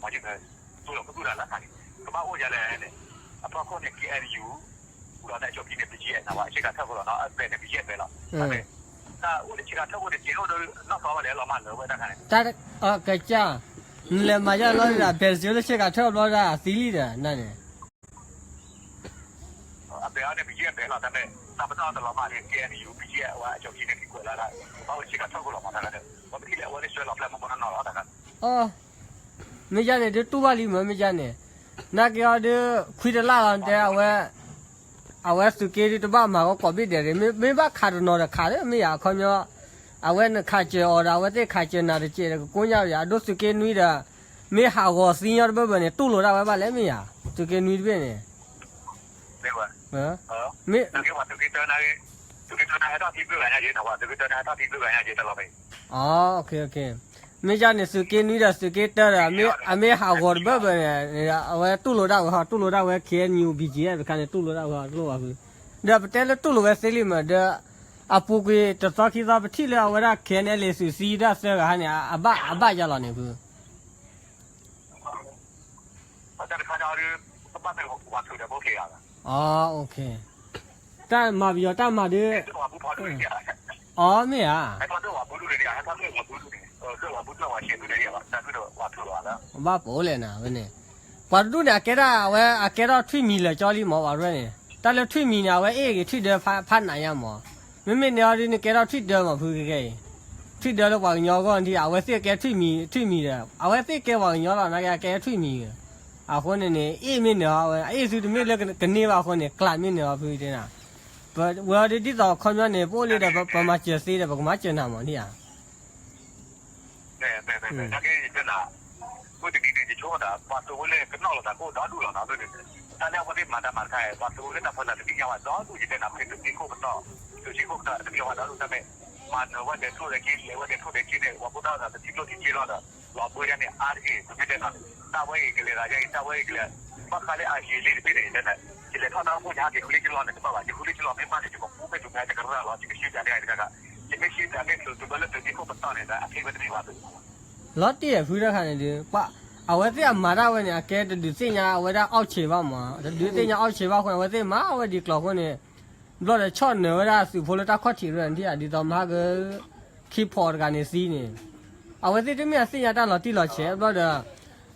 မ့ၢ်ယက တူၢ်လီၤကတူၢ်တၢ်လၢအခါန့ၣ် ကဘၣ်အိၣ်ယၤလဲၣ်န့ၣ် အဖီခိၣ်န့ၣ် K N U ပူၤလီၤန့ၣ် အကၠီကံန့ၣ် ပယဲၢ်နၤဝဲ ဆ့ကၤထၢၣ်ဖိလီၤနီၤ အဘဲၣ်န့ၣ် ပယဲၢ်ဘဲလီၤ တၢ်ဘဲၣ် တၢ်အိၣ်န့ၣ် ဆ့ကၤထၢၣ်ဖိန့ၣ် ကဲအိၣ်ဒီးနီၢ်သီဝဲလဲၣ် လီၤမၢ်လၢဝဲတၢ်ခါန့ၣ် တၢ်ကစၢ် နလဲၤမၤယါလီၤဒၣ် ဘဲၣ်စၢၤလၢဆ့ကၤထၢၣ်ဘျီဒၣ်သံလံဒီး နန့ၣ် အဘဲၣ်အီၤန့ၣ် ပယဲၢ်ဘဲလီၤ တၢ်ဘဲၣ် တၢ်ပနီၣ်တလီၤမၢ်န့ၣ် K N U ပယဲၢ်အဝဲအကၠီကံန့ၣ် က့ၤကွဲးလီၤဒၣ် ကဘၣ်အိၣ်ဆ့ကၤထၢၣ်ဖိလီၤမၢ်တၢ်ခါန့ၣ် ပထံၣ်လၢအဝဲန့ၣ် စွဲလီၤဖျဲၣ်မူဘီနီၢ်နီၢ်လီၤတၢ်ခါ အ မ့ၢ်ယါန့ၣ်ဒုးတူၢ်ဘၣ်လံမ့ၢ် မ့ၢ်ယါန့ၣ် နာ်က့အီၤဒုး ခွံတလၢ်လီၤတဲအဝဲ အဝဲသုးက့ဒုးတဘၣ်မၤကီးကိးဘ့ၣ်ဒဲးရ့ၣ် မ့ၢ်ဘၣ်ခးတနီၤဒီးခးလၢမ့ၢ်ယါ အခီပညီ အဝဲနခးစၢၤအီၤဒီး အဝဲသ့ၣ်ခးစၢၤနၤတစဲးဒီး ကကိညါယါ အဒိသုးက့နွံဒီး မ့ၢ်ဟးဂီၤသံညီတဘၢဘၢန့ၣ် တူၢ်လိာ်ဒၣ်ဝဲဘၣ်လဲၣ်မ့ၢ်ယါ သုးက့နွံတဘ့ၣ်န့ၣ် မ့ၢ် သုးက့တၢ သုးက့တၢန့ၣ်ဟဲထီၣ်သံဘျုးဂၤညါယ့ၣ် သုးက့တၢန့ၣ်ဟဲထီၣ်သံဘျုးဂၤညါယ့ၣ် တလီၤမ့ၢ် အ မ့ၢ်ယါန့ၣ် သုးက့နွံဒီးသုးက့တၢဒီး အမ့ၢ်ဟးဂီၤတဘၢဘၢန့ၣ် အဝဲတူၢ်လိာ်ဒၣ်ဝဲဟီ တူၢ်လိာ်ဒၣ်ဝဲ K N U B G F တခါန့ၣ် တူၢ်လိာ်ဒၣ်ဝဲဟီ တလိၣ်ဘၣ်ဖု ဒီးပတဲလၢတူၢ်လိာ်ဝဲသ့လံမး ဒီး အပူၤကွံာ်တသီခံသီ ပထံၣ်လၢအဝဲဒၣ် K N L A သုးသံဒၣ်သၢဂၤဟါန့ၣ် အဘၣ်အဘၣ်ယါလီၤန့ၣ်ဖု တၢ်တခါဒီး ဘၣ်ဝးထုးဒီးဖိက့ၤဂၤ အ တၢ်မၤပယီၤတၢ်မၤဒုး အ မ့ၢ်ဧါ ဘၣ်ပအိၣ်လဲၣ်နၤဝဲန့ၣ် ပှၤတဒူၣ်န့ၣ် အကဲဒၣ်အဝဲ အကဲထီၣ်ထွံၣ်မံၤလၢာ်ကၠီလံမး ပှၤရဲၣ်န့ၣ် တၢ်လၢထွံၣ်မံၤန့ၣ် အဝဲအ့ၣ်ဂ့ၤထွံၣ်ဒၢဖးနးညါမး မ့မ့ၢ်န့ၣ်အီၤဒုး နကဲထီၣ်ထွံၣ်ဒၢမးဖုကကဲအံၤ ထွံၣ်ဒၢလၢပှၤကညီအဂီၢ်န့ၣ် အဝဲသ့ၣ်ကဲထွံၣ်မံၤ ထွံၣ်မံၤဒီး အဝဲသ့ၣ်ကဲပှၤကညီလီၤ နာ်က့အကဲထွံၣ်မံၤ အဃိန့ၣ်န့ၣ် အ့ၣ်မ့ၢ်န့ၣ်အီၤ အအ့ၣ်သုတမ့ၢ်လၢကန့ၢ်ဘၣ်အဃိန့ၣ် ကျးမ့ၢ်န့ၣ်အီၤဖုတဲနၤ ပဝဲအီၤဒုးဒ်သိးအခီပညီန့ၣ် ပအိၣ်လံဒီး ပမၤစၢၤသ့ဒီး ပကမၤစၢၤနၤမးန့ၣ်ဧါ နာ်က့ယတဲနၤ အဃိတနံၤန့ၣ် ယဆိကမိၣ်သး ပှၤသုးဖိလၢကနီၣ်လိာ်သးကအိၣ်ဒီဒူၣ်လီၤနီၤ တၢ်လၢအဝဲသ့ၣ်မၤတၢ်မၤတခါ ပှၤသုးဖိလၢတၢ်ဖီလာ်တသ့ၣ်ညါဘၣ်ဒီဒူၣ် ယတဲနၤ ဖဲသုးက့ခိၣ်ပတီၢ် သုးဆံခိၣ်ပတီၢ်တမ့ၢ်ဝဲဒီဒူၣ်တၢ်ဖဲ မၤနၢၤဝဲဒဲးထိၣ်ဒဲးက့ လဲၤဝဲဒဲးထိၣ်ဒဲးက့န့ၣ် ပှၤဖိသၣ်သးတထံၣ်ကျိၣ်ထံၣ်က့လီၤဒီး လီၤဘှံးဒၣ်န့ၣ် အါတက့ၢ် ပမ့ၢ်တဲနီၤန့ၣ် တၢ်ဝဲအံၤကလဲၤသးယါအံၤ တၢ်ဝဲအံၤကလဲၤ ဘၣ်ဃးလၢအယံၤလံတဘ့ၣ်န့ၣ် ယတဲနၤ ယလဲၤထီၣ်တၢ်အိၣ်ဖှိၣ်ယဟးက့ၤဃုလ့ၢ်က့လီၤန့ၣ် တဘၣ်ဘၣ် ယဃုလ့ၢ်က့လီၤမ့ၢ်ဘၣ်န့ၣ် ယကကူၣ်မ့ၢ်တုၤမ့ၢ်တကရၢလီၤ ယကရှ့တၢ်န့ၣ်တခါခါ ယမ့ၢ်ရှ့တၢ်မ့ၢ်ချုးသုးဘၢလၢသုးက့ခိၣ်ပတီၢ်န့ၣ် အဖံဝဲတမ့ၢ်ဘၣ်သုး လီၤတံၢ်ဖုတၢ်ခါန့ၣ်ဒုး အဝဲသ့ၣ်အမၤတၢ်ဝဲန့ၣ် အကဲတဒုးသ့ၣ်ညါအဝဲဒၣ်အီၣ်ဆံးဘၣ်မး တဒုးသ့ၣ်ညါအီၣ်ဆံးဘၣ်အဃိန့ၣ် အဝဲသ့ၣ်မၤဝဲဒ်ကျိၤအဃိန့ၣ် ဘျီဒီးဆီၣ်နၢၤဝဲဒၣ်သုးဖိလၢတၢ်ခီၣ်ထံးရၢၢ်န့ၣ် ဒ်သိးမၤဟါက ခံဖီးတဂၤန့ၣ်သံန့ၣ် အဝဲသ့ၣ်တမ့ၢ်အသ့ၣ်ညါတၢ်လီၤတံၢ်လီၤဆဲးဘျီဒီး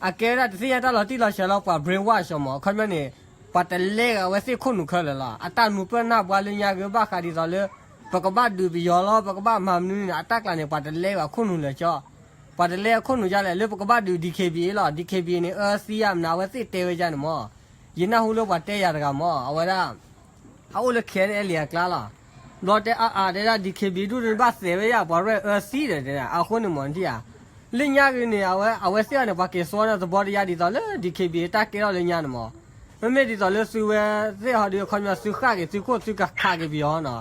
အကဲဒၣ်တသ့ၣ်ညါတၢ်လီၤတံၢ်လီၤဆဲးလီၤ ပှၤ brainwash မး အခီပညီန့ၣ် ပှၤတလဲက့ၤအဝဲသ့ၣ်ခိၣ်နူာ်ခဲလၢာ်လီၤ အတၢ်မူပၢၢ်နၢ်ပှၤလၢညါက့ၤဘၣ်ဃးဒ်သိးလၢ ပကဘၣ်ဒုးပယီၤလီၤ ပကဘၣ်မၤမနုၤန့ၣ် အတၢ်ကျးန့ၣ် ပှၤတလဲဘၣ်ခိၣ်နူာ်လၢာ်ကၠီ ပှၤတလဲခိၣ်နူာ်ဒ်လဲၣ် လၢပကဘၣ်ဒုး D K B A လီၤ D K B A န့ၣ် အၢသံယါမနုၤ အဝဲသ့ၣ်တဲဝဲဒ်န့ၣ်မး ယနၢ်ဟူလၢပှၤတဲယၤတဂၤမး အဝဲဒၣ် အအိၣ်လၢ K N L A အကျါလီၤ ဘျီတဲအါအါတဲဒၣ် D K B A ဒူၣ်န့ၣ်ဘၣ်သဲးဝဲယါ ပှၤရဲၣ်အၢသံဒီးတဲဒၣ် အဃိန့ၣ်မးဒ်ဧါ လၢညါဂ့ၤန့ၣ် အဝဲအဝဲသ့ၣ်အီၤန့ၣ် ပှၤက့ၤသီန့ၣ်သဘီတယါဒ်သိးလၢ D K B A တၢ်ကဲထီၣ်လၢညါန့ၣ်မး မ့မ့ၢ်ဒ်သိးလၢသုဝဲသ့ၣ်ဟီဒုး အခီပညီသုဃၣ်က့ၤသုခိၣ်သုကခးက့ၤပယီၤနီၤ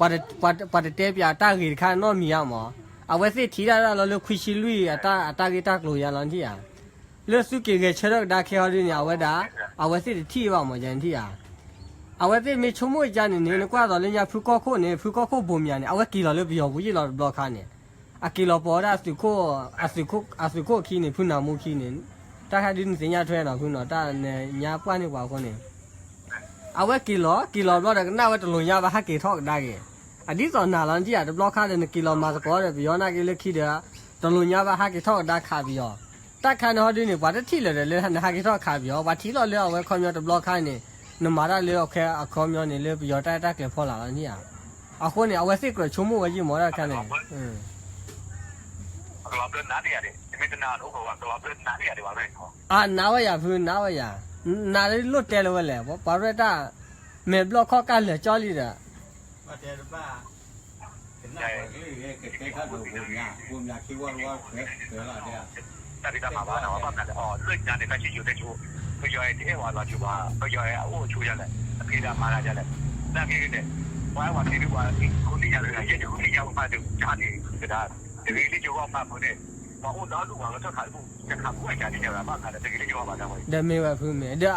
ပှၤတတဲပၠးတၢ်ဂ့ၤတခါနီတမံၤယါမး အဝဲသ့ၣ်ထံၣ်ဒၣ်ဒၣ်လီၤလၢခွံဆံလွံၢ်အတၢ်ဂ့ၢ်တၢ်ကျိၤယါလီၤဒ်ဧါ လၢသုက့ၤဂဲၤဆၢထၢၣ်ကဒါခဲဟီဒုးန့ၣ် အဝဲဒၣ် အဝဲသ့ၣ်တထံၣ်ဘၣ်မးယါဒ်ဧါ အဝဲသ့ၣ်မ့ၢ်ဆိကမိၣ်ကါန့ၣ်န့ၣ် နကွၢ်သိးလၢညါဖုကီၢ်ခိၣ်န့ၣ် ဖုကီၢ်ခိၣ်ဘိးမၠးန့ၣ် အဝဲက့ၤလီၤလၢပယီၤပူၤယ့ၣ်လီၤတဘျီခါန့ၣ် အက့ၤလီၤပိာ်ဝဲဒၣ်သုးခိၣ် အသုးခိၣ်အခံန့ၣ် ဖုနၢ်မူခံန့ၣ် တၢ်ခါဒုးနသ့ၣ်ညါထွဲနီၤဖုနီၤ တၢ်နညါပှၢ်န့ၢ်ပှၤအဃိန့ၣ် အဝဲက့ၤလီၤ က့ၤလီၤဘျီဒီးကနၣ်ဝဲတလိာ်ညါဘၣ်ဟးက့ၤထီၣ်ကဒါက့ၤ အဒ်သိးနၤလီၤနထံၣ်ဧါ တဘျီခါဒီးနက့ၤလီၤမၤသကိးဒီးပယီၤနာ်က့လၢခံဒီး တလိာ်ညါဘၣ်ဟးက့ၤထီၣ်ကဒါခးပယီၤ တၢ်ခါန့ၣ်ဟီဒုးန့ၣ် ပှၤတထံၣ်လၢၤဒီးလၢနဟးက့ၤထီၣ်ခးပယီၤ ပှၤထံၣ်လီၤလၢအဝဲခီပညီတဘျီခါန့ၣ် နမၤတၢ်လၢအခဲအခီပညီန့ၣ် လၢပယီၤတၢ်အဲၣ်တၢ်ကျဲၤဖီလာ်လီၤန့ၣ်ဧါ အဃိန့ၣ် အဝဲသ့ၣ်ကြၢးဆိကမိၣ်ဝဲယ့ၣ်မးတၢ်ခါန့ၣ် အနးဝဲယၤဖု နးဝဲယၤ နးလၢလိၣ်တဲလၢၤဝဲလဲၣ် ပှၤရဲၣ်တၢ် မဲာ်ဘျီၣ်ခီၣ်ကၢ်လၢာ်ကၠီလံဒီး တၢ်ဖံးတၢ်မၤဘၣ်န့ၣ် ဘၣ်မနုၤလဲၣ် အီၤလၢညါန့ၣ် တၢ်စံၣ်စိၤတဲစိၤ ပယီၤအံၤတအဲၣ်ဝဲလီၤကၠိဘၣ် ပယီၤအံၤအအိၣ်ဆိယၤလဲၣ် အဖံးတၢ်မၤတၢ်ယၤလဲၣ် နာ်က့န့ၣ် ပှၤအဲၣ်ဝဲဖံးဒုးပှၤဃုနံၣ်ညါဝဲ ယဲယဃုနံၣ်ညါဝဲမးဒုး ကၢ်န့ၣ် ကဒါ တဂ့ၤလံကၠိဂီၢ်ဖးမုၢ်န့ၣ် ပှၤအိၣ်ဒီဒူၣ်ပှၤကထၢၣ်ခးတဘူၣ် တခးဘူၣ်အကၢ်န့ၣ်ယၤဘၣ်ခးဒီးတဂ့ၤလံကၠိဂီၢ်ဖးတၢ်ဝဲ ဒီးမ့ၢ်ဝဲဖုမ့ၢ် ဒီး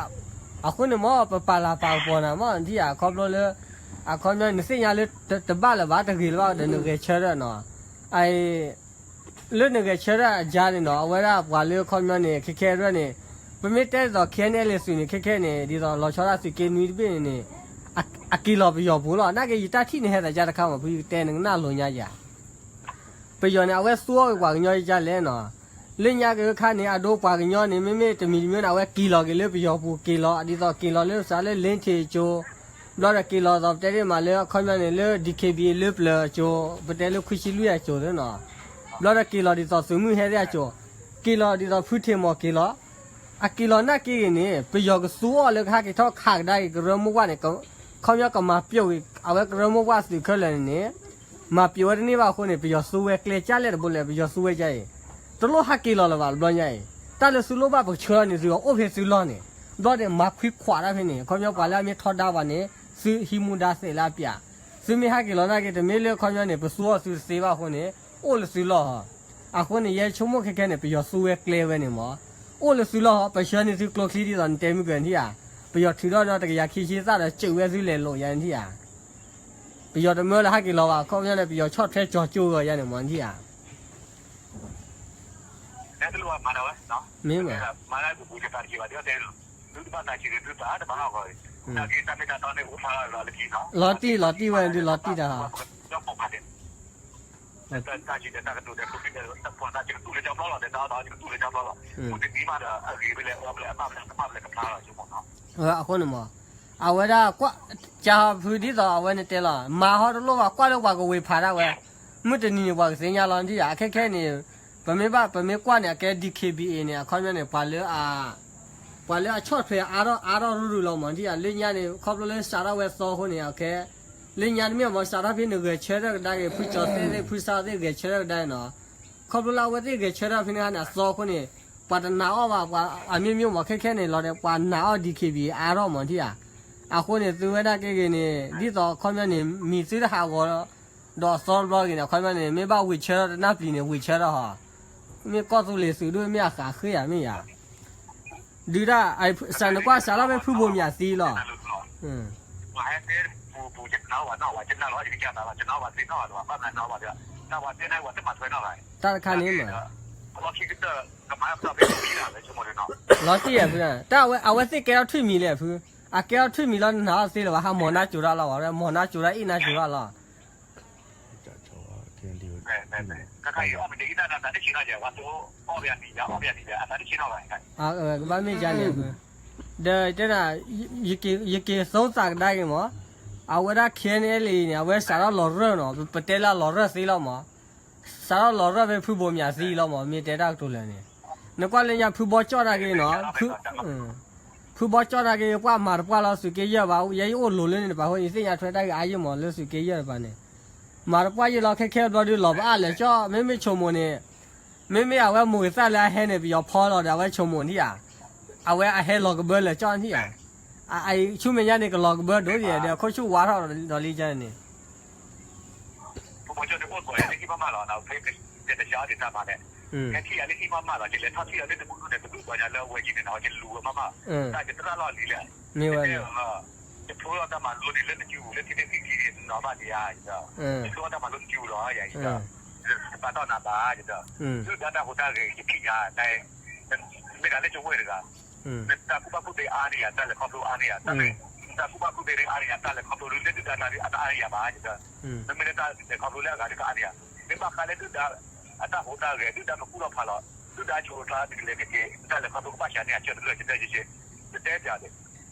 အဃိန့ၣ်မ့ၢ် ပပာ်လၤပာ်ကပီၤနၤမ့ၢ် နထံၣ်ဧါ ခီဖျိလၢ အခီပညီနသ့ၣ်ညါလၢ တဘၣ်လၢၤဘၣ် တဂ့ၤလၢၤဘၣ်ဒီးနဂဲၤဆၢထၢၣ်နီၤ အအံၤ လၢနဂဲၤဆၢထၢၣ်အယါန့ၣ်နီၤ အဝဲဒၣ်ပှၤလၢအခီပညီန့ၣ် ခဲခဲရဲၣ်န့ၣ် ပမ့ၢ်တဲဒ်သိး ခဲအံၤန့ၣ် လဲၤသုးန့ၣ် ခဲခဲန့ၣ် ဒ်သိးလီၤဆီဒၣ်သုးက့နွံတဘ့ၣ်န့ၣ်န့ၣ် အက့ၤလီၤပယီၤပူၤလီၤ. နာ်က့ယတၢ်ထံၣ်န့ၣ်ဟဲသးယါတခါမး ဖုတဲနကနၣ်လိၤညါယၤ ပယီၤန့ၣ် အဝဲသူအီၤက့ၤပှၤကညီယါလဲၣ်နီၤ. လၢညါက့ၤအခါန့ၣ် အဒိပှၤကညီန့ၣ် မ့မ့ၢ်တမံၤတမံၤန့ၣ် အဝဲက့ၤလီၤက့ၤလၢပယီၤပူၤ က့ၤလီၤ ဒ်သိးက့ၤလီၤလၢစးလၢ လ့ထံး အကၠိ ဘျီဒီးက့ၤလီၤဒ်သိးပတဲဒ်မးလၢအခီပညီန့ၣ် လၢ DKBA လၢပျၢၤအကၠိ ပတဲလၢခွံဆံလွံၢ်အကၠိသ့နီၤ. ဘျီဒီးက့ၤလီၤဒ်သိးသုးမုၢ်ဟဲသ့ၣ်အကၠိ က့ၤလီၤဒ်သိးဖုထံးမီၤက့ၤလီၤ. အက့ၤလီၤနာ်က့ဂ့ၤန့ၣ် ပယီၤကသူအီၤလၢကဟဲက့ၤထီၣ်ခးကဒါက့ၤကရၢမိၢ်ပှၢ်န့ၣ် ခီပညီကမၤပျီဝံၤ အဝဲကရၢမိၢ်ပှၢ်သုးခဲလၢာ်န့ၣ်န့ၣ် မၤပျီဝဲတန့ၢ်ဘၣ်အဃိန့ၣ် ပယီၤသူဝဲကျဲကၢ်လဲၣ်တဘိလဲၣ် ပယီၤသူဝဲကၢ်အံၤ တလိၣ်ဟးက့ၤလီၤလၢၤဘၣ်တဘျီညါအံၤ တၢ်လၢသုလိၣ်ဘၣ်ပကဆှၢလီၤန့ၣ် သုအိၣ်ဖဲသုလီၢ်န့ၣ် ဘျီန့ၣ် မၤခွံခွးတၢ်ဖဲန့ၣ် အခီပညီပှၤလၢအမ့ၢ်ထီဒါပှၤန့ၣ် သုဟံးမူဒါသ့လၢအပျး သုမ့ၢ်ဟးက့ၤလီၤနာ်က့ တမ့ၢ်လၢအခီပညီန့ၣ် ပသူအီၤသုတသ့ဘၣ်အဃိန့ၣ် အိၣ်လၢသုလီၢ် အဃိန့ၣ် ယဲဆိကမိၣ်ခဲခဲန့ၣ် ပယီၤသူဝဲကျဲဝဲန့ၣ်မး အိၣ်လၢသုလီၢ် ပဆှၢန့ၢ်သုကျိချံဒ်သိးနတဲမုၢ်ကၢၤနထံၣ်ဧါ ပယီၤထုးထီၣ်ဒီးတကယၤခံဆံသၣ်ဒီးစၢၤဝဲသုလဲၤလိာ်ယါနထံၣ်ဧါ ပယီၤတမၢလၢဟဲက့ၤလီၤဘၣ် အခီပညီန့ၣ် ပယီၤဆီၣ်ထွဲကၠီၤကၠိဂီၤယါန့ၣ်မးနထံၣ်ဧါ မ့ၢ်ဘၣ် လီၤတံၢ်လီၤတံၢ်ဝဲဒုးလီၤတံၢ်တၢ်ဟါ လီၤတံၢ်လီၤတံၢ်ဝဲဒုးလီၤတံၢ်တၢ်ဟါ အဃိန့ၣ်မး အဝဲဒၣ်ကွၢ် ကၢ်ဖုဒ်သိးအဝဲန့ၣ်တဲလီၤ မၤဟီတလိၣ်ဘၣ် ကွၢ်လၢပှၤကဝ့ၤဖးဒၣ်ဝဲ မုၢ်တနံၤန့ၣ် ပှၤကသ့ၣ်ညါလီၤနထံၣ်ဧါ အခဲခဲန့ၣ် ပမ့ၢ်ဘၣ် ပမ့ၢ်ကွၢ်န့ၣ် အကဲ DKBA န့ၣ် အခီပညီန့ၣ် ပှၤလၢအ ပှၤလၢအဆီၣ်ထွဲအါထီၣ်အါထီၣ်ရုၢ်ရုၢ်လီၤမးနထံၣ်ဧါ လၢညါန့ၣ် ခီဖျိလၢစးထီၣ်ဝဲသီအဃိန့ၣ် အခဲ လၢညါတမ့ၢ်မး စးထီၣ်ဖဲနဂဲၤဆၢထၢၣ်ကဒါက့ၤ ဖုကၠီၤသ့ၣ်သ့ၣ် ဖုစးသ့ၣ်ဂဲၤဆၢထၢၣ်ကဒါနီၤ ခီဖျိလၢအဝဲသ့ၣ်ဂဲၤဆၢထၢၣ်ဖဲန့ၣ်န့ၣ် အသီအဃိန့ၣ် ပှၤတနာ်အီၣ်ဘၣ် ပှၤအမျိုးမျိုးမး ခဲခဲန့ၣ်လီၤဒီး ပှၤနာ်အီၣ် DKBA အါထီၣ်မးနထံၣ်ဧါ အဃိန့ၣ် သုဝဲဒၣ်ကဲဂ့ၤန့ၣ် ဒ်သိးအခီပညီန့ၣ် မံၤသုတဟးဂီၤ ဒီးအသီတဘျီဂ့ၤန့ၣ် အခီပညီန့ၣ် မ့ၢ်ဘၣ်ဝံၤဆၢထီၣ်တနၢ်ပျံၤန့ၣ် ဝံၤဆၢထီၣ်ဟီ မ့ၢ်ကီၢ်သူလ့ၤသုးဒိၣ်မ့ၢ်အဃးဃ့ဧါ မ့ၢ်ယၤ ဒုးဒၣ် စးနကွၢ်စးထီၣ်ဖဲဖုဘိမၠးသံလီၤ တၢ်တခါန့ၣ်မး လီၤတံၢ်ဧါဖု တၢ်အဝဲသ့ၣ်ကဲထီၣ်ထွံၣ်မံၤလဲၣ်ဖု အကဲထီၣ်ထွံၣ်မံၤလီၤ နနာ်အီၤသ့လၢၤဘၣ် ဟးမီၢ်နါစိၤတၢ်လီၤဘၣ် မီၢ်နါစိၤတၢ်အ့ၣ်နါစိၤတၢ်လီၤ ကဘၣ်မ့ၢ်ယါန့ၣ် အသးတဆံးနီၣ်ယဲ အီၣ်ဘၣ်ယါန့ၣ်ယါ အသးတဆံးနီၣ်ဘၣ် ဒီးတဲဒၣ် ယက့ၤသိသးကဒါက့ၤမး အဝဲဒၣ် ခဲန့ၣ်လံန့ၣ် အဝဲစးထီၣ်လီၤရၢၢ်နီၤ ပတဲလၢအလီၤရၢၢ်သ့လီၤမး စးထီၣ်လီၤရၢၢ်ဖဲဖုဘိမၠးသံလီၤမး မ့ၢ်တဲတၢ်ကတိၤလၢာ်န့ၣ် နကွၢ်လၢညါဖုဘီကၠီၣ်နာ်က့နီၤ ဖုဘီကၠီၣ်နာ်က့ ပှၤမၤတပှၢ်လီၤ သုးက့ယဲၢ်ဘၣ် ယဲယအိၣ်လိၤလၢန့ၣ်တပၤဃိ ယသ့ၣ်ညါထွဲတၢ်ဂ့ၢ်အါယံာ်မး လၢသုးက့ယဲၢ်တပၤန့ၣ် မၤတပှၢ်ယဲၢ်လီၤ ခဲခဲဘျီဒုးလီၤပအါလဲၤကၠီၣ် မ့မ့ၢ်ဆိကမိၣ်န့ၣ် မ့မ့ၢ်အဝဲမိၢ်ဂ့ၤသၣ်လၢအဟဲန့ၣ် ပယီၤဖီလီၤဒီး အဝဲဆိကမိၣ်နထံၣ်ဧါ အဝဲအဟဲလီၤကဘၢလဲၤကၠီၣ်နထံၣ်ဧါ အအံၤဆူမဲာ်ညါန့ၣ် ကလီၤကဘၢဒိၣ်ဒံးဒီး အခိၣ်ဆူၣ်ဝါထီၣ်ဒီးလံကန့ၣ် ပမ့ၢ်ကၠီၣ်န့ၣ်အိၣ်တကိးယဲၢ်လၢဟံၣ်မးမးလီၤ ဖဲယတယါဒံးတၢ်မၤန့ၣ် ဟဲထံၣ်ယၤလၢဟံၣ်မးမးလီၤ ယလဲၤထီၣ်ထံၣ်ယၤလၢတမုၢ်ဒိၣ်န့ၣ် တမုၢ်ဘီညါလၢအဝဲယံၤန့ၣ်နီၤ ယလူၤဝဲမးမး တၢ်ယတရၣ်လီၤလံလဲၣ် မ့ၢ်ဝဲ ယဖျိထီၣ်တၢ်မၤလိန့ၣ် လၢနကၠူ လၢထံသ့ၣ်သံသ့ၣ်နီၤဘၣ်န့ၣ်ယၤ ယဖျိထီၣ်တၢ်မၤလိနကၠူလီၤယၤ ယတပာ်တီၢ်နၤဘၣ် ယတ ဒုၣ်ဒါတၢ်ဟူးတၢ်ဂဲၤ ယထံၣ်ညါ နမ့ၢ်ဒၣ်လၢကဝဲၢ်တဂၤ နတၢ်ကူၣ်ဘၣ်ကူၣ်သ့အါန့ၢ်ယၤ တၢ်လဲၤခီဖျိအါန့ၢ်ယၤ တၢ်မ့ၢ် နတၢ်ကူၣ်ဘၣ်ကူၣ်သ့အါန့ၢ်ယၤ တၢ်လဲၤခီဖျိလၢဒုၣ်ဒါတၢ်အါန့ၢ်ယၤဘၣ် ယတ နမ့ၢ်လၢတၢ်လဲၤခီဖျိလၢအဂၤဒုးကအါန့ၢ်ယၤ မ့ၢ်ဘၣ်ဃးလၢဒုၣ်ဒါအတၢ်ဟူးတၢ်ဂဲၤ ဒုၣ်ဒါကကူၣ်ထီၣ်ဖးလီၤ ဒုၣ်ဒါဆိးကျါတကလဲၤကက့ၤ တၢ်လဲၤခီဖျိကဘၣ်ဆှးန့ၢ်အဆၢတလၢ ယတဲယဲၢ် ယတဲပျးန့ၣ်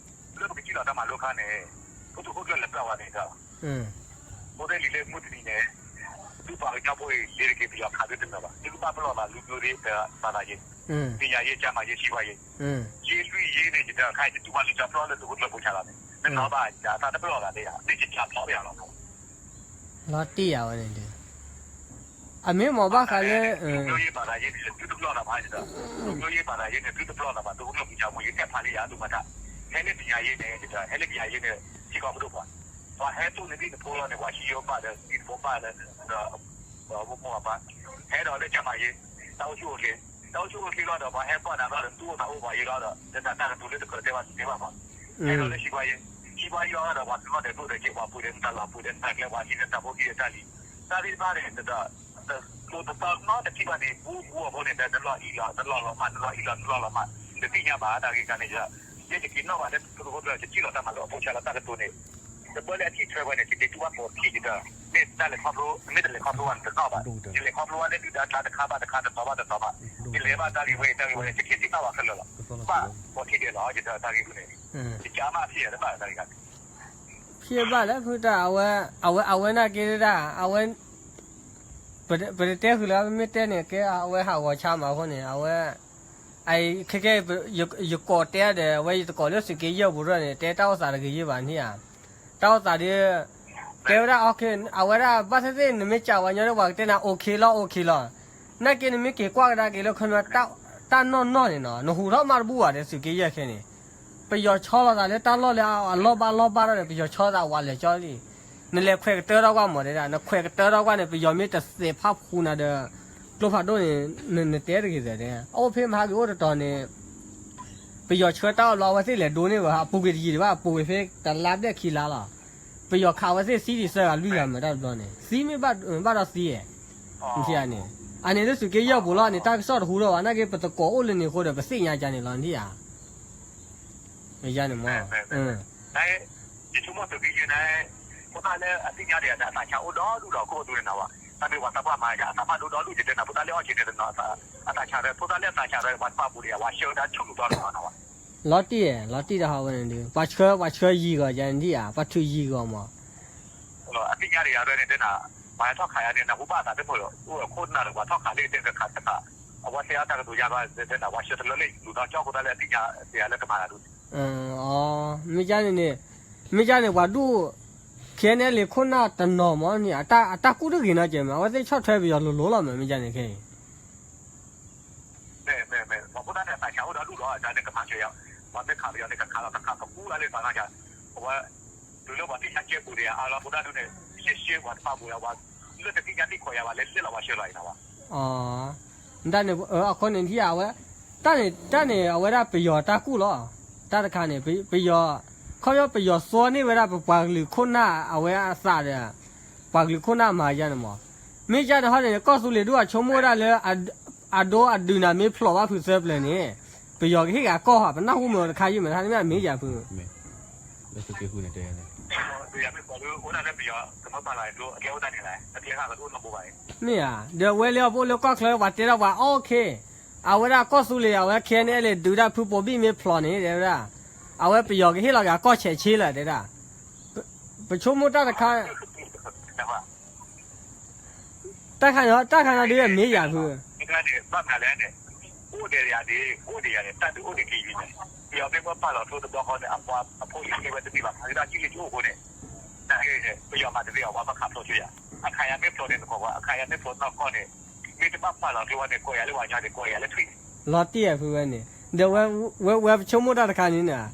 လၢပကစံၣ်လီၤတၢ်မၤလိအခါန့ၣ် ဖိတူၢ်ခိၣ်ကျၢၢ်လဲၤပျၢ်ဝဲန့ၣ်ဒီး ဖိသ့ၣ်လံၤလၢမုၢ်တနံၤန့ၣ် သုပှၤကညီဖိအံၤ လ့ၤတက့ၤပယီၤခးသုတနၢၤဘၣ် သုကဘၣ်ပလီၢ်ဘၣ် လူမျိုးရေး ဘာသာရေး ပညာရေး ကျန်းမာရေး စီးပွားရေး ရေးလွံၢ်ရေးန့ၣ် ယတခါအံၤ ယတူၢ်ဘၣ်လၢကၠီဖျီလၢသုးခိၣ်ကျၢၢ်ဖိဆါလီၤန့ၣ် နနီၢ်ဘၣ်ယၤ အသးတပလီၢ်ဘၣ်လၢယၤ သ့ၣ်ကၠၢဖျီဘၣ်ယၤလီၤ လီၤတံၢ်ယၤဝဲန့ၣ်ဒီး အမ့ၢ်မၤဘၣ်ဃးလၢ လူမျိုးရေး ဘာသာရေးန့ၣ် သုတပလီၢ်လၢၤဘၣ်ယတ လူမျိုးရေး ဘာသာရေးန့ၣ် သုတပလီၢ်လၢၤဘၣ် သုးခိၣ်ကျၢၢ်ဖိဆါမူ ယတဲဖးလၢယၤအဒိၣ်မးတၢ် ဟဲလၢ ပညာရေး န့ၣ် ယတ ဟဲလၢ ပညာရေး န့ၣ် ထံကီၢ်ပဒိၣ်ပှၤ ပှၤဟဲသူၣ်န့ၢ်သံနဖိလီၤန့ၣ် ပှၤဟံးယိဘၣ်ဒီး သံနဖိဘၣ်ဒီး ဒီး မိၢ်မိၢ်ပၢ်ပၢ် ဟဲဒီးလၢ ကျန်းမာရေး တၢ်အိၣ်ဆူၣ်အိၣ်ချ့ တၢ်အိၣ်ဆူၣ်အိၣ်ချ့လီၤဒီး ပှၤဟဲပှၢ်နၤလီၤဒီး သူၣ်အိၣ်သးအိၣ်ပှၤယံၤလီၤဒီး လၢတၢ်ကတိၤလၢတကြၢးတဲဘၣ်တသ့ဘၣ်ပှၤ ဟဲဒီးလၢ စီးပွားရေး စီးပွားရေးလီၤဒီး ပှၤသူၣ်လီၤဒဲးဒိၣ်ဒဲးက့ၤ ပှၤပှ့ၤဒီးနတၢ်လီၢ် ပှ့ၤဒီးနတၢ်ကျဲ ပှၤဟံးဒီးတၢ်ဖိဟံးဒီးတၢ်လံၤ တၢ်သ့ၣ်တဖၣ်န့ၣ် တဒီး တ တတီနီတထံၣ်ဘၣ်န့ၣ် ဘူးဘူးအဖိန့ၣ် ဒီးတလီၤအံၤလီၤ တလီၤလီၤမး တလီၤအံၤလီၤ တလီၤလီၤမး တသ့ၣ်ညါဘၣ် တၢ်ဂ့ၢ်ခါန့ၣ် ယဲယက့ၤနီၣ်ဘၣ်လၢ တဖိတဖိ ယကစံၣ်လီၤတၢ်မၤလိအဖိဆါလၢတၢ်ကတိၤန့ၣ် တဘၣ်လၢအထံၣ်ထွဲဝဲန့ၣ် ယက့ၤတူၢ်ဘၣ်ပိာ်ထံၣ်ယတၢ် မ့ၢ်တၢ်လဲၤခီဖျိ မ့ၢ်တလဲၤခီဖျိဘၣ်န့ၣ် တနီၣ်ဘၣ် ယလဲၤခီဖျိဘၣ်လၢဒုၣ်ဒါတၢ်တခါဘၣ်တခါ တတီၤဘၣ်တတီၤဘၣ် ယလဲၤဘၣ်တၢ်ဂ့ၢ်ဝဲအံၤ တၢ်ဂ့ၢ်ဝဲန့ၣ် ယက့ၤစံၣ်နီၣ်ဘၣ်ခဲလၢာ်လီၤ ဘၣ်ပိာ်ထံၣ်ဒဲးလီၤ ယတၢ်ဂ့ၢ်ဝဲန့ၣ် ယကါမးဖံးတဘၣ်တၢ်ဂ့ၢ်ခါန့ၣ် ဖံးဘၣ်လၢဖုတၢ် အဝဲ အဝဲ အဝဲနာ်က့ဒၣ် အဝဲ ပတတဲဃုာ်လၢ ပမ့ၢ်တဲန့ၣ် ကဲအဝဲဟးဂီၤဆါမးအဃိန့ၣ် အဝဲ အခဲကဲ ယကိးတဲဒီး အဝဲယတကိးလၢသုးက့ယဲၢ်ပူၤထီၣ်န့ၣ် တဲတၢ်အိၣ်သးတဂ့ၤယဲၢ်ဘၣ်န့ၣ်ဧါ တၢ်အိၣ်သးဒီး ကဲဝဲဒၣ် အဝဲဒၣ်ဘၣ်သ့ၣ်သ့ၣ် နမ့ၢ်ကးဝဲညီဒီး ပှၤကတဲနၤ okay လီၤ okay လီၤ နာ်က့နမ့ၢ်က့ၤကွၢ်ကဒါက့ၤလၢခီပညီ တၢ်နီၢ်နီၢ်န့ၣ်နီၤ နဟူးထီၣ်မးတဘူၣ်ဘၣ်ဒီး သုးက့ယဲၢ်ခဲန့ၣ် ပယီၤဆီလီၤသးလၢတၢ်လီၢ်လၢအလီၢ်ဘၣ်လီၢ်ဘၣ်ထီၣ်ဒီး ပယီၤဆီသးဝးလဲၤကၠီလံ နလဲၤခွဲးကတၢၢ်ထီၣ်ကွၢ်မးတဲဒၣ် နခွဲးကတၢၢ်ထီၣ်ကွၢ်န့ၣ် ပယီၤမ့ၢ်တသဲးဖးဖူနၤဒီး ကျိဖးဒိၣ်န့ၣ် နတဲတဂ့ၤသၢဒဲး အအိၣ်ဖဲမဟါက့ၤအိၣ်တတီၤန့ၣ် ပယီၤဆှၢတၢ်အီၣ်ဘျီ အဝဲသ့ၣ်လဲၤဒိန့ၢ်ဝဲ အပူၤကွံာ်တယံာ်ဒံးဘၣ် အပူၤကွံာ်ဖဲတလါဘျဲၣ်ခံလါလီၤ ပယီၤခးဝဲသ့ၣ်သံဒံးသၢဂၤလွံၢ်ဂၤမးတၢ်တဘျီန့ၣ် သံမ့ၢ်ဘၣ်ဒီးသံဧါ နထံၣ်ဧါန့ၣ် အန့ၣ်လၢသုးက့ယဲၢ်ပူၤလီၤန့ၣ် တၢ်ကစီၣ်တဟူထီၣ်ဘၣ် နာ်က့ပသကိးအိၣ်လၢန့ၣ်အဃိဒီး ပသ့ၣ်ညါကန့ၣ်လီၤနထံၣ်ဧါ ယန့ၣ်မ့ၢ် ယဆိကမိၣ်သုးက့ယဲၢ်န့ၣ် ဖိသၣ်လၢအသ့ၣ်ညါဒံးဒီး အသးဆးအိၣ်ဒီဒူၣ်ဒီး ခိၣ်ဒူၣ်န့ၣ်နၤဝဲ တၢ်မ့ၢ်ပှၤသးပှၢ်မၤယၤ အသးပှၢ်ဒိၣ်ဒီဒူၣ်ယတဲနၤ ဖိသၣ်လၢအီၣ်ဆံးန့ၣ်တနီၤ အသးဆးဒီး ဖိသၣ်လၢအသးဆးဒီး ပှၤတပာ်ပူၤဒီးယၤ ပှၤဆှၢဝဲဒၣ်ဆူၣ်လူၤဒီတနီၤနၤဝဲ လီၤတံၢ် လီၤတံၢ်တဟးဝဲန့ၣ်ဒုး ပှၤဆှၢ ပှၤဆှၢယံာ်ဂီၤယၤနထံၣ်ဧါ ပှၤထုးယံာ်ဂီၤမး အသ့ၣ်ညါဒံးယၤဒ်န့ၣ်တဲနၤ ပှၤဟဲထီၣ်ခးယၤန့ၣ် နၢ်ဟူဘၣ်အသးတမုာ်လီၤ အိၣ်ခိၣ်နၢ်ဒီးပှၤထီၣ်ခးလၢတဲကခးတခး အဝဲတဲအီၤတၢ်ကတိၤယၤဘၣ်တဲနၤ ပှၤဆှၢတလၢလၢလူၤဒီကၠီဖိသၣ်လၢအသ့ၣ်ညါတယၤလၢကမၤတၢ်ဒ် မ့ၢ်ကန့ၣ်န့ၣ် မ့ၢ်ကန့ၣ် ပှၤဒူၣ် ခဲန့ၣ်လံခိၣ်နၢ်တနီၤမးန့ၣ် အတၢ်ကူၣ်တဂ့ၤနီတစဲးမး အဝဲသ့ၣ်ဆီၣ်ထွဲပယီၤလိၤလိၤလီၤမး မ့ၢ်ကန့ၣ်ခဲအံၤ မ့ၢ်မ့ၢ်မ့ၢ် ပှၤဖိသၣ်န့ၣ် အသးဆးအိၣ်ဒီဒူၣ်ဒီး အတၢ်န့ၣ်ကမၤစၢၤယၤ ပှၤမ့ၢ်ခးပယီၤန့ၣ် ကခးလီၤ ကခးကပူၤလၢ်လၢသးနီၢ်ယၤ အဝဲ တုၤလၢပှၤသ့ၣ်ညါကဲပူၤဒီးယၤ အါလီၤဖိသၣ်ဒ်န့ၣ် ရှဲရှဲပှၤတပာ်ပူၤယၤ ပှၤလၢတသ့ၣ်ညါသ့ၣ်ခိးယၤဘၣ် လဲၤလဲၤလီၤပှၤဆှၢလီၤအံၤနၤဝဲ တၢ်န့ၣ် အဃိန့ၣ်ထံၣ်ဧါ အဝဲ တၢ်န့ၣ် တၢ်န့ၣ် အဝဲဒၣ်ပယီၤတၢ်ကူၣ်လီၤ တၢ်တခါန့ၣ် ပယီၤ ခီဖျိပယီၤသိန့ၢ်ဝဲဒၣ်ပပှၤကလုာ်ခိၣ်နၢ်အဝဲအသးဒီး ပှၤကလုာ်ခိၣ်နၢ်မၤယၤန့ၣ်မး မ့ၢ်ယၤန့ၣ်ဟီန့ၣ် ကီၢ်သူလ့ၤဒူၣ်အဆိကမိၣ်ဝဲဒၣ်လၢ အဒိအဒုးနၤမ့ၢ်ဖျိးဘၣ်ဖုးသၢပျၢၤန့ၣ် ပယီၤကဟ့ၣ်ဂၤကီၢ်ဟီ ပနၢ်ဟူမ့ၢ်တခါယုၢ်မ့ၢ်တခါန့ၣ်မ့ၢ်ယၤဖု မ့ၢ်ဧါ ဒီးဝဲလၢအပအိၣ်လၢကီၢ်ချၢ ပှၤတဲထီၣ်ပှၤ okay အဝဲဒၣ်ကီၢ်သူလ့ၤ အဝဲ ခဲန့ၣ် လဲၤဒုးတၢ်ဖုပိာ်ဘံၣ်မ့ၢ်ဖျိးန့ၣ် တဲဝဲဒၣ် အဝဲပယီၤကဟ့ၣ်လီၤက့ၤအကီၢ်ဆဲးဆ့လၢာ်တဲဒၣ် ပဆိကမိၣ်တၢ်တခါ တၢ်ခါန့ၣ်တၢ်ခါန့ၣ်ဒ်မ့ၢ်ယၤဖု ဘၣ်မနုၤလဲၣ်န့ၣ် အိၣ်ဒီးယၤန့ၣ် အိၣ်ဒီးယၤန့ၣ် တၢ်ဒုးအိၣ်န့ၣ်က့ၤယံၤန့ၣ် ပယီၤမ့ၢ်ပာ်လီၤကျိတဘျီဃီန့ၣ် အပှၤအဖိအလံၤဝဲတန့ၢ်ဘၣ် ဖးဒၣ်ကံၣ်လ့ၣ်ကအိၣ်အဃိန့ၣ် နာ်က့န့ၣ် ပယီၤမၤတသ့အီၤ ပှၤဘၣ်ခးဖျိးဆိယၤ အခးယၤမ့ၢ်ဖျိးန့ၣ် နကွၢ်ကွၢ် အခးယၤမ့ၢ်ဖျိးနီၢ်ကီၢ်န့ၣ် မ့ၢ်တဘၣ်ပာ်လီၤကျိဝဲန့ၣ် ကိးယၤလၢပှၤညီန့ၣ် ကိးယၤလၢထွံၣ် လီၤတံၢ်ဧါဖုဝဲန့ၣ် ဒီးဝဲ ဝဲ ဝဲပဆိကမိၣ်တၢ်တခါန့ၣ်န့ၣ်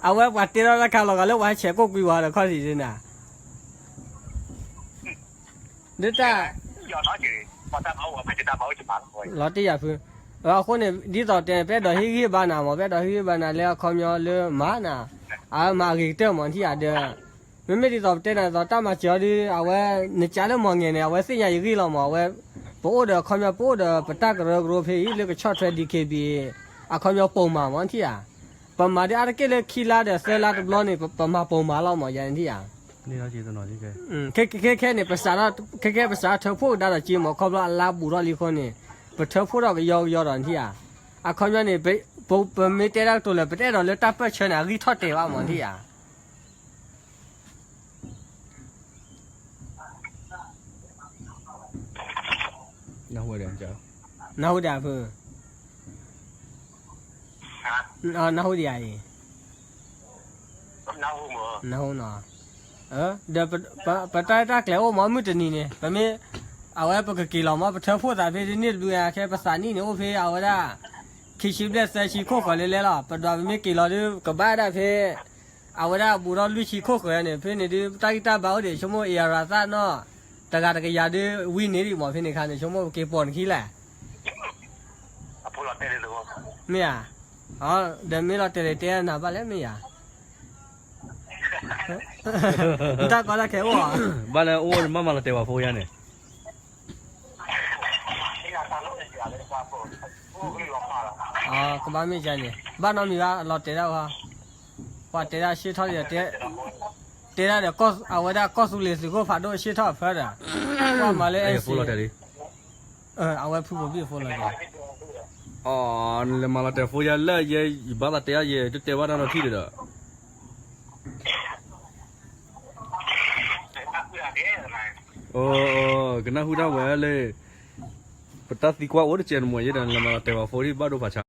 အဝဲပှၤတဲထီၣ်တၢ်ခါလီၤဂာ်လၢပှၤဟဲဆဲးကိၣ်ကွံာ်ဝဲဒီးခီၣ်ထံးန့ၣ် ဒ်တၢ် လီၤတံၢ်ယၤဖု အဃိန့ၣ် ဒ်သိးတဲန့ၣ် ပအဲၣ်ဒိးဟ့ၣ်ဂံၢ်ဘါနၤမး ပအဲၣ်ဒိးဟ့ၣ်ဂံၢ်ဘါနၤလၢအခီပညီလၢမၤနၤ အမၤအဂ့ၤကတၢၢ်မးထံၣ်ယၤဒီး မ့မ့ၢ်ဒ်သိးပတဲနၤဒ်သိးတၢ်မၤစၢၤအီၤဒီး အဝဲ နကးလၢမီၢ်ငဲၤန့ၣ် အဝဲသ့ၣ်ညါယဂ့ၢ်လီၤမး အဝဲ ပအိၣ်ဒီးအခီပညီ ပအိၣ်ဒီးပတၢ်ကရၢကရိဖဲအံၤ လၢကဆီၣ်ထွဲ ဒီး ခ့ဘံၣ် အခီပညီပိာ်မၤမးထံၣ်ဧါ ပမၤဒ်အါတက့ၢ်လၢခံလါဒီးသၢလါတဘျီန့ၣ် ပမၤပိာ်မၤလီၤမး ယၤန့ၣ်ထံၣ်ဧါ ခဲခဲခဲန့ၣ် ပစးထီၣ် ခဲခဲပစးထီၣ်ထၢဖှိၣ်ကဒါဒီးက့မး ခီဖျိအလါဘူးထီၣ်လံအဃိန့ၣ် ပထၢဖှိၣ်ထီၣ်ကယီကယီဒီးနထံၣ်ဧါ အခီပညီန့ၣ် ပမ့ၢ်တဲတၢ်ကတိၤလၢ ပတအဲၣ်ဒိးလၢတၢ်ပၢၢ်ဆၢန့ၣ် အဂံၢ်ထီၣ်တဲာ်ဘၣ်မးနထံၣ်ဧါ နၢ်ဟူဒံးဖု နၢ်ဟူဒံးဧါအံၤ နၢ်ဟူနီၤ ဒီးပတၢ်တၢ်ကျဲၤအိၣ်မး မုၢ်တနံၤန့ၣ် ပမ့ၢ် အဝဲပကက့ၤလီၤမး ပထၢဖှိၣ်သးဖဲတန့ၢ်တဘျုးအခဲ ပသးနံၣ်န့ၣ် အိၣ်ဖဲအဝဲဒၣ် ခံဆံဘျဲၣ်သၢဆံခိၣ်ဃၢၤလဲလဲလီၤ ပဒွးပမ့ၢ်က့ၤလီၤဒုး ကဘၣ်ဒၣ်ဖဲ အဝဲဒၣ်ဘူးထီၣ်လွံၢ်ဆံခိၣ်ဃၢၤန့ၣ် ဖဲန့ၣ်ဒုး တၢ်ဂံၢ်တၢ်ဘါအိၣ်ဒံး ဆိကမိၣ်အံၤအရၤသၣ်နီၣ် တဂၤတကယၤဒုး ဝံန့ၢ်ဒံးမး ဖဲန့ၣ်ခါန့ၣ် ဆိကမိၣ်ပက့ၤပိာ်နခံလဲၣ် မ့ၢ်ဧါ ဒီးမ့ၢ်လီၤတဲာ်လီၤတဲာ်နၤဘၣ်လဲၣ်မ့ၢ်ဧါ နတၢ်ကီတၢ်ခဲအိၣ်ဧါ ဘၣ်လၢအိၣ်မးမးလီၤတဲာ်ဝဲဖိယါန့ၣ် ကဘၣ်မ့ၢ်ကန့ၣ် ဘၣ်နီတမံၤဘၣ် လီၤတဲာ်ဒၣ်ဝဲ, ပှၤတဲဒၣ်ရှ့ၣ်ထီၣ်ဒီး တဲဒၣ်ဒီး အဝဲဒၣ်ကီၢ်သူလ့ၤသုးခိၣ်ဖးဒိၣ်ရှ့ၣ်ထီၣ်အဖၢဒီး ပှၤမၤလၢ အဲ အဝဲဖုကိးဘ့ၣ်အဖိလီၤ. အီ နလဲၤမၤလီၤတဲာ်ဖိယါလၢယဲ ယဘၣ်သးတဲအါယဲ တတဲဘၣ်တၢ်နီတထံၣ်ဒီး ကနၢ်ဟူတၢ်ဝဲလၢ ပတၢ်သံကွၢ်အိၣ်တစဲးနမိၢ်ယဲဒီး နလဲၤမၤလီၤတဲာ်ပှၤဖိဒ်ဘၣ်ဒိဖးဆါ.